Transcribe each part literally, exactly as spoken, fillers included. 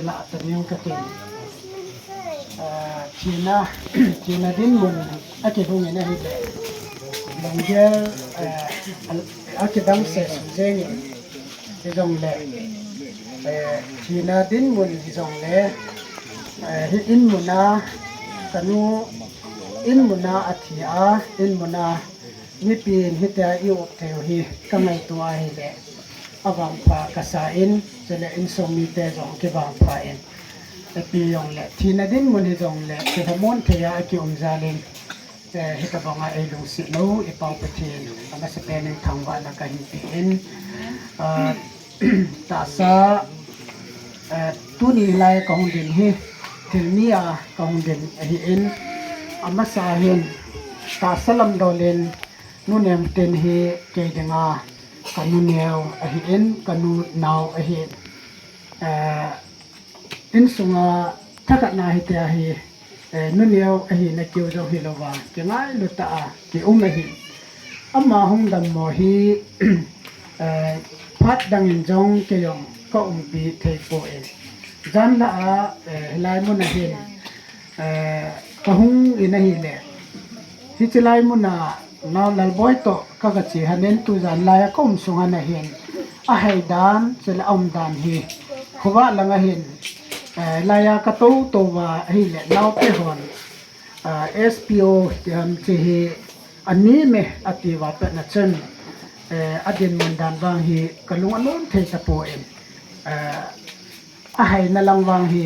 Tah tah ning ka tin. Ah, thina, thina dinmun a kihung in ahile. Lunggel, ah, a kidang se su jeng in. Hijongle, eh, thina dinmun hijongle, eh, hi in muna, ka nu in muna a thi a, in muna mipin hitia i up thei u hi ka ngaito ahile. Avangpha ka sa in, chule insung mite jong kivangpha in. Ipi jongle, thina dinmun hijongle, kilhamon thei a kium jal in, eh, hitabanga ei lungset lou, i Pau Pathen, amasapen in thangvahna ka hin pe in, ah, tahsa, eh, tuni lai ka hung din hi, thil ni a ka hung din ahi in, amasa hin, tahsa lam dol in, Nu Nemtin hi kei dinga ka nu neo ahi in, ka nu nao ahi in. Eh, insunga thakhatna hitia hi, eh, nu neo ahina keu jong hilouva, kingailu tah a kium ahi. Ama hung dammo hi, eh, phat dang in jong kei jong ka umpi thei poi. Jan lah a, eh, hilai mun a hin, eh, ka hung in ahile, hiche lai mun a nao Lalboi toh ka, ka che hon in tujan lai a ka um sung hon a hin, ahai dan, chule aum dan hi, khovah lang a hin, eh, lai a ka tou tou uva ahile, naote hon, ah, S P O ti ham che hi, ani me ati uva pet na chun, eh, adinmun dan vang hi ka lung alom thei tapon, eh, ahaina lang vang hi,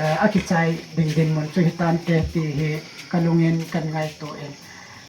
eh, akichai ding dinmun chu hitante ti hi ka lung in kan ngaito in.